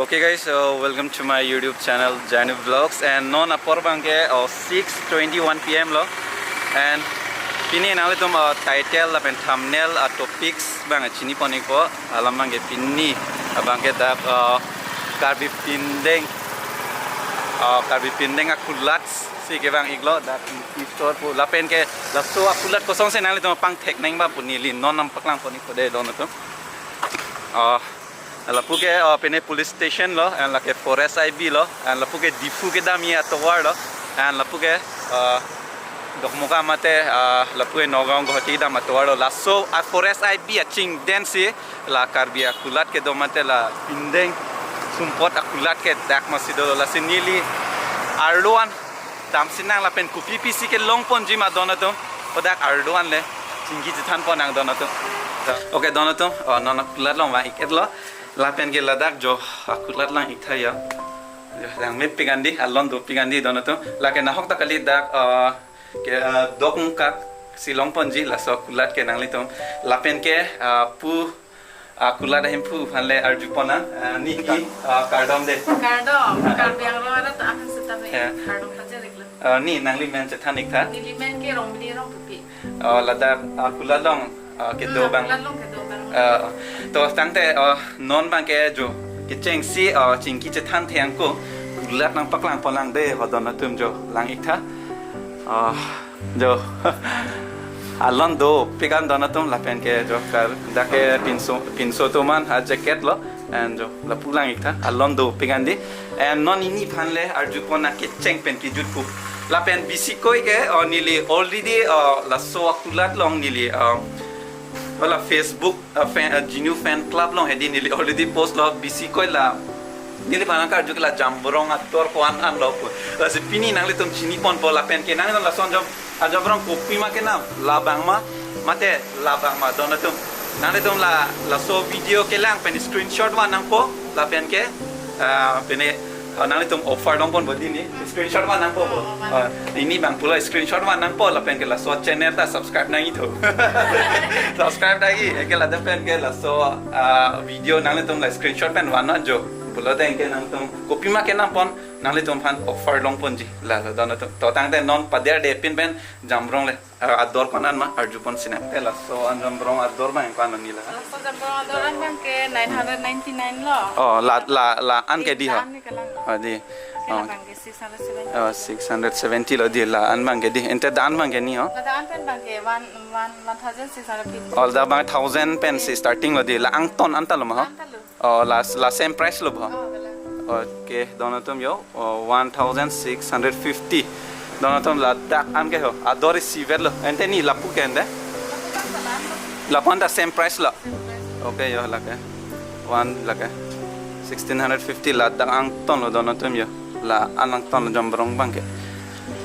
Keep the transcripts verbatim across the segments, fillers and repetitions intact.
Okay guys, so welcome to my YouTube channel Janu Vlogs, and non apor abangke uh, six twenty-one p m lo, and pini nanglitum uh, title lapen thumbnail uh, topics abang chini pon-ikpo, alam abangke pini abangke dak uh, Karbi Pindeng, uh, Karbi Pindeng akulat si kevang-iklo, dak store pu lapenke laso akulat kosonsi nanglitum pangthek nangji abang pu neli non nangpaklang pon-ikpo dei don atum. Uh, lapuke uh, pine police station lo, and lake forest I B lo, and lapuke Diphu kedamji atovar lo, and lapuke uh, Dokmoka mate uh, lapuke Nagaon Guwahati kedam atovar lo. Laso uh, forest I B achingden si la Karbi akulat kedo mate la Pindeng sumpot akulat ke dak masi dolo, lasi neli arlo an damsi nang lapen kopi pisi kelong ponji ma don atum, pu dak arlo an le chingki chethan pon nang don atum. Okay don atum, oh, non akulat along vang-ik-etlo, lapenke ladak jo akulat lang-ik tha ya. Jo, langmepik an dei, alon dopik an dei don atum. Lake nahok ta kali, dak uh, ke uh, Dokmoka si long ponji laso akulat ke nanglitum. Lapenke uh, pu uh, akulat ahemphu aphan le arju pon nang, uh, ni ki uh, kardom dei. Kardom, Karbi Anglong arat ahan setame. Ya. Kardom pajariklo. Uh, ni nangli men chethan-ik tha. Neli men ke Rongbidi Rongpipi. Oh, ladak uh, akulat along uh, kedo abang. Akulat along kedo abang. Uh, to tangte uh, non abangke jo kechengsi uh, chingki chethan thengko, akulat nangpaklang pon nang dei ho don atum, jo lang-ik tha. Uh, jo alon dopik an don atum, lapenke jo kar dak ke pinso, pinso atum an ha jacket lo, and jo lapu lang-ik tha, alon dopik an dei. And non neli aphan le arju pon nang kecheng pen kejut pu. Lapen bisi koi ke uh, neli already uh, laso akulat along neli uh, wala Facebook uh, fan, uh, Jinu fan club along hedi neli already post lo, bisi koi la neli aphan nangkarju ke la jamborong ador ko-an an lo pu. Lasi pini nanglitum chini ponpo, lapenke nanglitum lason jam, ah, jamborong kopima kenam, labang ma mate labang ma don atum. Nanglitum la laso video kelang pen screenshot van nangpo, lapenke uh, pine uh, nanglitum offer long ponpo dei ni, screenshot van nangpo po. Uh, neli abang pulo screenshot van nangpo, lapenke laso channel ta subscribe nangji tho. Subscribe nangji, anke ladak penke laso uh, video nanglitum la screenshot pen van non jo. Pulote anke nangtum kopima kenam pon, nanglitum aphan offer long ponji. La la don atum. To tangte non pader dei pin pen jamborong le uh, ador ko-an an ma arju ponsi nang. Te laso an jamborong ador abang ko-an lo neli la. Laso jamborong ador an abangke nine hundred ninety-nine lo. Oh, la la la an ke dei ho. La an ke lang. Oh, dei. Ke oh, labangke six hundred seventy. Oh, six hundred seventy lo dei, la an abangke dei. Ante dak an abangke ni ho. Ladak an pen abangke one, one, one thousand six hundred fifty. Oh, dak abang thousand pen si starting lo dei. La angton an ta lo ma ho. An ta lo. Oh, la la same price lo bo. Oh, la. Okay, don atum jo. Oh, one thousand six hundred fifty. Don atum, ladak an ke ho. Ador isivet lo. Ante ni lapu ke ante? Lapu an ta same price lo. Same price. Okay, jo lake. One lake. Sixteen hundred fifty, ladak angton lo don atum jo. La an angton lo jamborong abangke.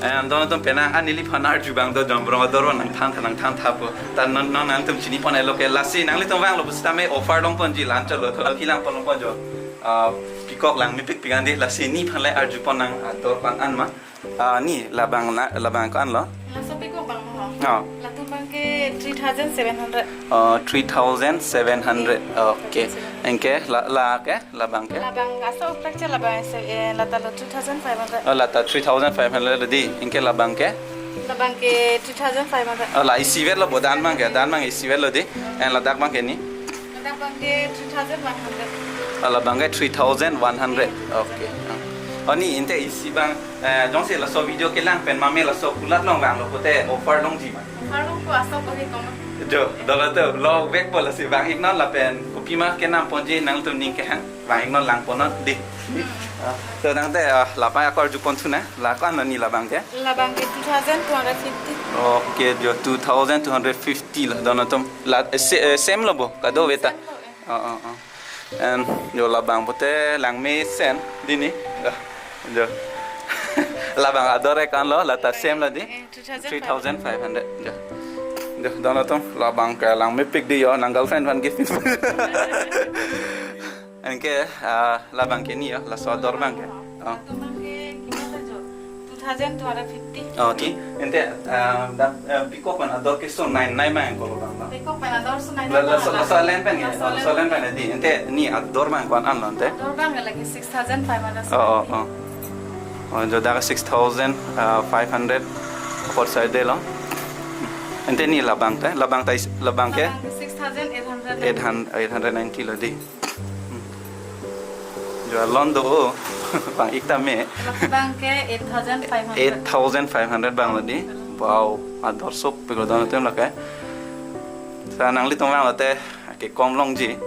Eh, don atum, penang an neli aphan arju abang do, jamborong ador nangthan tha, nangthan tha pu. Ta non non nangtum chini pon-iklo ke, lasi nanglitum vanglo pusitame offer long ponji, la-an cholo tholo kelang pon long pon jo. Ah, peacock langmepikpik an dei, lasi neli aphan le arju pon nang ador ko-an an ma. Ah, ni labang na, labang ko-an lo. Laso peacock abang ho. Oh. Latum abangke three thousand seven hundred. Oh, three thousand seven hundred. Okay. Anke la la ke? Labang ke? Labang aso uprak che labang ese, eh, lata lo two thousand five hundred. Oh, lata three thousand five hundred lo dei. Anke labang ke? Labang ke two thousand five hundred. Oh, la isivet lo bo, dan abangke, dan abang isivet lo dei. And ladak abangke ni? Ladak abangke three thousand one hundred. Oh, labang ke three thousand one hundred. Okay. Oh, ni ante isi abang, eh, jongsi laso video kelang pen mame laso kulat along vanglo pute offer longji ma? Offer longpo, aso ko he koma. Jo, don atum, longvekpo, lasi vang-ik non lapen kopima kenam ponji nangtum ning kehang. Vang-ik non, lang pon non dei. Ah, to tangte, ah, lapen ako arju pon thu nang, la ko-an lo ni labang ke? Labang ke two thousand two hundred fifty. Okay, jo two thousand two hundred fifty lo don atum. La, eh, se-, eh, same lo bo, kadokave ta. Same lo, eh. Oh, oh, oh. And jo labang pute langmesen dei ni. Ah, jo. Labang ador ko-an lo, lata same lo dei. Eh, two thousand five hundred. Three thousand five hundred. Jo. Jo, don atum, labang ke langmepik dei jo, nang girlfriend aphan gift. Anke, ah, labang ke ni jo, laso ador abangke. Oh. Latum abangke kimata jo, two thousand two hundred fifty. Oh, okay. Ante, ah, dak, ah, peacock pen ador keso nai nai abang ko labang. Pekok pen ador sunai. La, la, laso, laso alen pen ya, laso alen pen ya di. Ante ni ador abang ko-an lo ante? Ador abang lagi six thousand five hundred. Oh, oh, oh. Oh, jo dak six thousand, uh, five hundred apor saidelo. Ante ni labang te, labang ta is-, labang ke? Labang ke six thousand eight hundred. Eight hundred, eight hundred ninety lo di. Hmm. Jo alon do o. Bang-ik tame. Labang ke eight thousand five hundred. Eight thousand five hundred abang lo di. Wow, ador sop peglo don atum lake. Sa nanglitum abang lote kekom longji.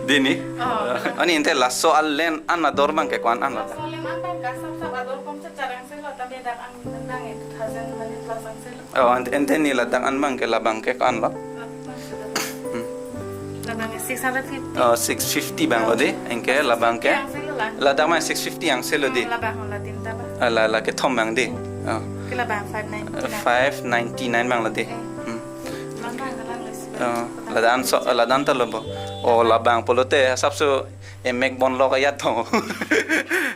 Di ni. Oh. Ani ante laso alen an ador abang ke ko-an lo? Laso alen an abang ke sap sap ador kom chat charang selo, tapi dak an nang eight thousand mane plus an selo. Oh, ante, ante ni ladak an abang ke, labang ke ko-an lo? Hmm. Labang ke six hundred fifty. Oh, six fifty abang lo di. Anke labang ke? Yang selo la. Ladak ma six fifty yang selo di. Hmm, labang ho la tinta ba. Ah, la, la kethom abang di. Oh. Ke labang five ninety nine. Five ninety nine abang lo di. Eh. Hmm. Lang lang lang lang. Oh, ladak an so, ladak an ta lo bo. Oh, labang pulote asapso emek bon lo kaya to.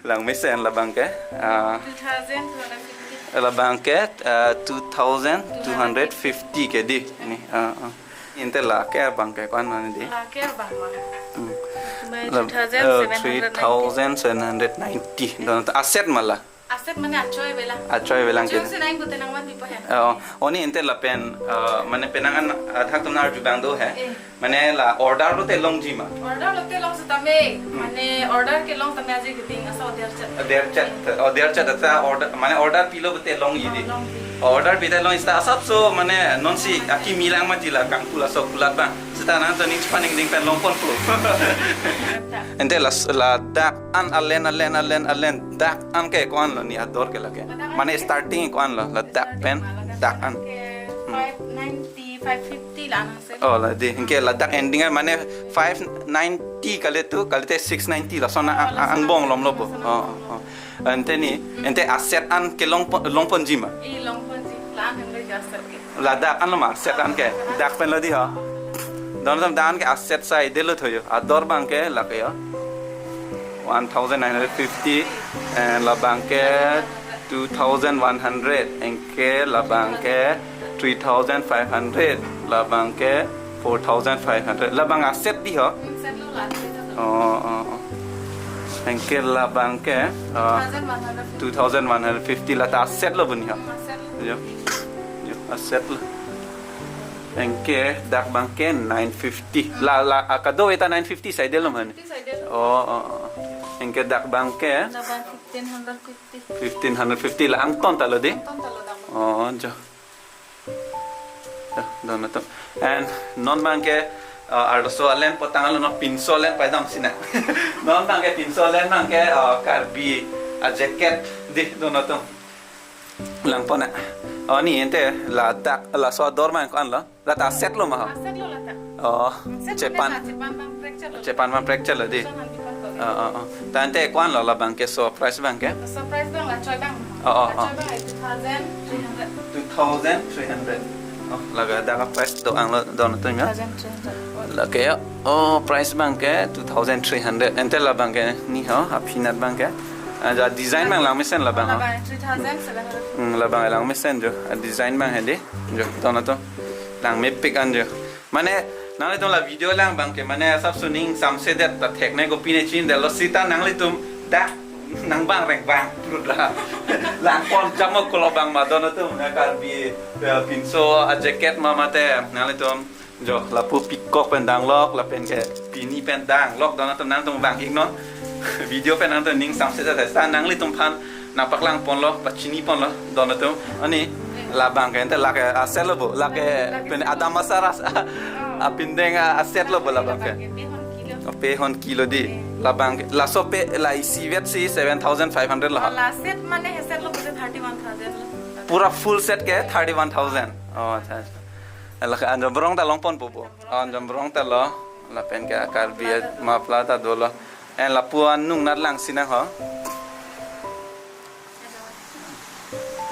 Langmesen labang ke. Ah. Two thousand two hundred fifty. Labang ke, ah, two thousand two hundred fifty ke di. Ni, ah, ah. Ante la ke abang ke ko-an lo ni di? La ke abang lo. Hmm. Mai, la, two thousand seven hundred ninety. Eh, three thousand seven hundred ninety. Don aset ma la? Aset mane achoi avelang. Achoi avelang ke. Achoi si nang pute nangvanpipo he. Oh, oh ni ante lapen, eh, mane penang an athak atum nang arju abang do he. Eh. Mane la order lote longji ma? Order lote long setame. Hmm. Mane order kelong tame aji keding asa order chat. Order chat, order chat asa order, mane order pilo pute longji di. Oh, longji. Order pite long seta asapso mane non si akimi lang ma di la kangpu laso kulat abang. Seta nangtum ning chepaningding pen longponpo. Ante la, ladak an alen, alen, alen, alen, dak an ke ko-an lo ni ador ke lake? Ladak an. Mane ke starting ko-an lo, ladak pen, starting ma, ladak dak an. Ke Hmm. Five ninety, five fifty la nang selo. Oh, la di. Anke ladak ending an mane five ninety kali tu, kalite six ninety lason an, oh, lason angbong an lom lo bo. Lason an. Oh, oh. Ante ni, ante aset an kelong po-, longponji ma? Eh, longponji. La-an henlo jo aset ke. Ladak an lo ma, aset an ke. Dak pen lo di ho. Don atum, dak an ke aset saidelo tho jo. Ador abang ke lake jo. One thousand nine hundred fifty, and labang ke two thousand one hundred, anke labang ke three thousand five hundred, labang ke four thousand five hundred. Labang aset di ho? Hmm, set lo la, set lo. Oh, oh, oh. Anke labang ke, uh, two thousand one hundred fifty. Two thousand one hundred fifty la ta aset lo bo ni ho? Hmm, aset lo. Jo. Jo, aset lo. Anke dak abang ke nine fifty. Hmm. La, la, ah, kadokave ta nine fifty saidelo ma ni? Fifty saidelo. Oh, oh, oh. Anke dak abang ke? Dak abang fifteen hundred fifty. Fifteen hundred fifty la angton ta lo di? Angton ta lo dak abang. Oh, jo. Jo, don atum. And non abang ke, uh, arloso alen potang lo, non pinso alen paidam si nang. Non abang ke pinso alen abang ke, uh, Karbi, uh, jacket di don atum. Langpon na. Oh, ni ante ladak, laso ador abang ko-an lo? La ta aset lo ma ho? Aset lo la ta. Oh, aset chepan. Lo la, chepan abang fracture lo. Chepan abang fracture lo di? Lason an dipan ko. Oh, oh, oh. Ta ante ko-an lo labang ke, laso price abang ke? Laso price abang la choi abang. Oh, oh, oh. La choi abang two thousand three hundred. Two thousand three hundred. Oh, laga dak price do-an lo don atum jo. Two thousand three hundred. Lake jo. Oh, price abang ke two thousand three hundred. Ante labang ke ni ho, aphi anat abang ke. Ah, ja design abang langmesen labang ho. Labang three thousand seven hundred. Hmm, labang langmesen jo. Ah, design abang he di. Jo, don atum. Langmepik an jo. Mane, nanglitum la video lang abang ke, mane, asapso ning samsedet ta thekne kopine chinidetlo seta nanglitum dak nang bang reng bang pura. Langpon jamo kolo abang ma don atum, na Karbi, ya, pinso a jacket ma mate, nanglitum. Jo, lapu pekok pen dang lok, lapen ke pini pen dang lok, don atum nangtum bang-ik non. Video pen nangtum ning samsedet ta nanglitum aphan nangpaklang ponlo, pachini ponlo, don atum. Ani, labang ke ante lake aset lo bo, lake pen adam asar as-, apindeng aset lo bo labang ke. Pehon kilo. Oh, pehon kilo di. Labang ke, laso pe, la isivet si seven thousand five hundred lo ha? La set mane he set lo pute thirty-one thousand lo. Pura full set ke thirty-one thousand. Oh, acha, acha. Lake Anjombrong ta longponpo bo. Anjombrong ta lo, lapen ke Karbi muffler ta dolo. En lapu anung nat lang si nang ho.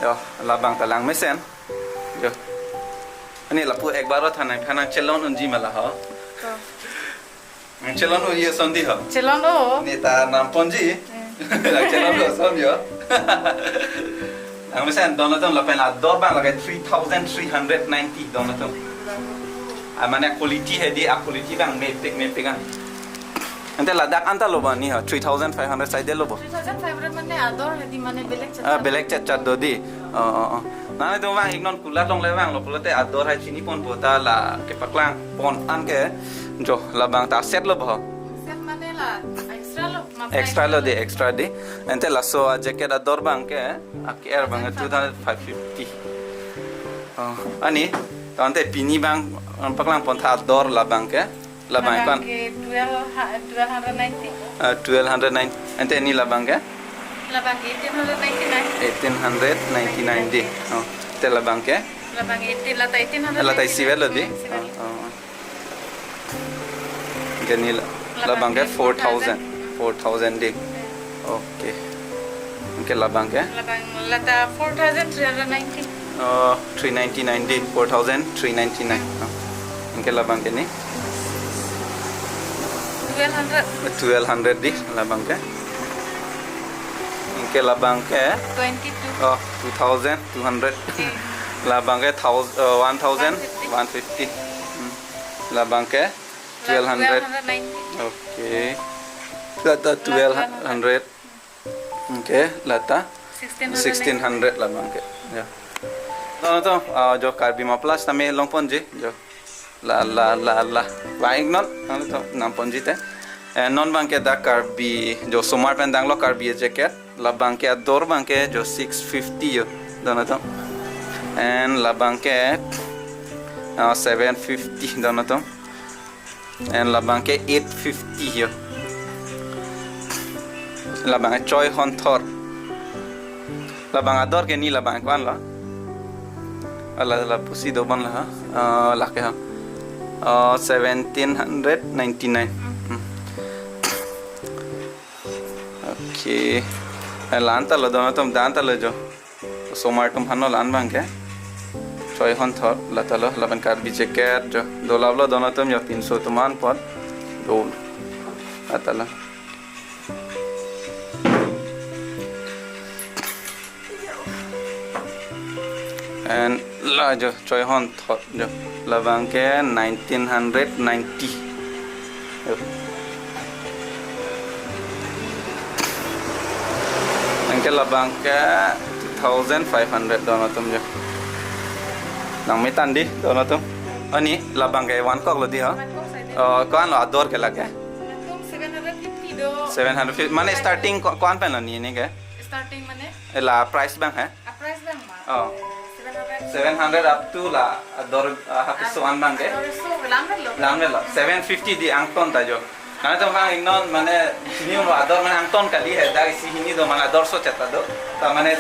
Jo, labang ta langmesen. Jo. Ani lapu ekbar than nang, than nang chelon unji ma la ho. Ko. Nang chelon unji ason di ho. Chelon o. Ni ta namponji. Hmm. Nang chelon ason jo. Langmesen don atum lapen ador abang lake three thousand three hundred ninety don atum. Ah, mane quality hedi, ah, quality abang mepik mepik an. Ante ladak anta lo ba ni ha, three thousand five hundred side lo bo. Three thousand five hundred mane ador hedi mane belek chat. Ah, belek chat chat do di. Oh, oh, oh. Nangtum vang iknon kulat longle vanglo pulote ador hai chiniponpo ta la kepaklang pon an ke jo labang ta set lo bo. Set mane la extra lo, mapla extra lo di, extra di. Ante laso a jacket ador abang ke, a K R abang two thousand five fifty. Oh, ani, tangte pini abang, um, paklang pon tha ador labang ke, labang ko-an. Labang ke twelve ha-, twelve hundred ninety. Ah, twelve hundred nine. Ante ni labang ke? Labang ke eighteen hundred ninety-nine. Eighteen hundred ninety-nine di. Oh, te labang ke? Labang eighteen, lata eighteen hundred ninety-nine. Lata isi vet lo di? Hmm, isi vet. Oh, oh. Anke ni la-, labang ke four thousand. Four thousand di. Okay. Anke labang ke? Labang lata four thousand three hundred ninety. Oh, three ninety-nine di. Four thousand three ninety-nine. Oh. Anke labang ke ni? Twelve hundred. Twelve hundred di labang ke. Anke labang ke? Twenty-two. Oh, two thousand two hundred. Hmm. Labang ke thousand, uh, one thousand one fifty. One fifty. Hmm. Labang ke twelve hundred. Twelve hundred ninety. Okay. Lata twelve hundred. Okay, lata sixteen hundred. Sixteen hundred labang ke. Ya. Donatum, ah, jo Karbi mapla sitame longponji, jo. La, la, la, la. Vang iknon, donatum, namponji te. Eh, non abang ke dak Karbi, jo osomar pen danglo Karbi jacket. Labang ke ador abang ke jo six fifty yo, donatum. And labang ke, ah, seven fifty, donatum. And labang ke eight fifty yo. Labang ke choi hon thor. Labang ador ke ni labang ko-an lo. Ala, la pusi dobon la ha. Ah, lake ha. Ah, seventeen hundred ninety-nine. Hmm. Okay. Eh, la-an ta lo donatum, la-an ta lo jo. Osomar atum aphan lo la-an abang ke. Choi hon thor, lata lo, lapen Karbi jacket jo. Dolap lo donatum jo, pinso atum an apot. Dol. Lata lo. And la jo, choi hon thor jo. Labang ke nineteen hundred ninety. Yo. Anke labang ke two thousand five hundred donatum jo. Nangmetan di donatum. Ani labang ke vangkok lo di ha. Vangkok saja. Oh, ko-an lo ador ke lake? Latum seven hundred fifty do. Seven hundred fifty. Mane starting ko-, ko-an pen lo ni, ni ke? Starting mane? Eh, la price abang he? A price abang ma? Oh. Seven hundred. Seven hundred up to la ador, ah, hapiso an abang ke? Ador so, lam lo. Lam lo. Seven fifty di angton ta jo. Nangtum vang iknon mane chini lo ador mane angton kali he, dak isi hini do mane ador so cheta do. Ta mane,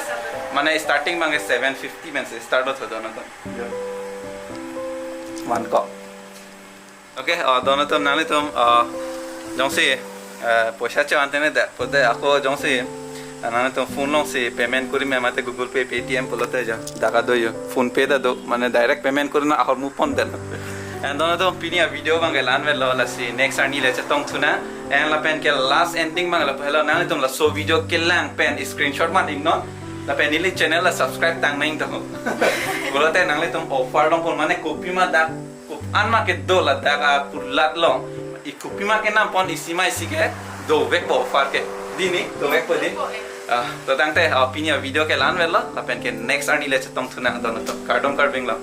mane starting abang ke seven fifty pen si start do tho donatum. Jo. Vangkok. Okay, uh, donatum nanglitum, uh, jongsi, uh, poisa chevan tene dak pote ako jongsi, uh, nanglitum phone along si payment kuri me mate Google Pay, Paytm pulote jo, dak ado jo, PhonePe ta do, mane direct payment kuri na ahormu pondet. And donatum pini a video abang ke la-an vet lo, lasi next arni le chetong thu nang, and lapen ke last ending abang lapu helo, nanglitum laso video kelang pen screenshot man iknon, lapen neli channel la subscribe tang nang to. Pulote nanglitum offer longpon mane kopima dak Kup-, an ma ke do ladak a kulat long. I kopima ke nampon isi ma isi ke dovekpo offer ke. Di ni, dovekpo di. Ah, to tangte, ah, pini a video ke la-an vet lo, lapen ke next arni le chetong thu nang donatum. Kardom karding lo.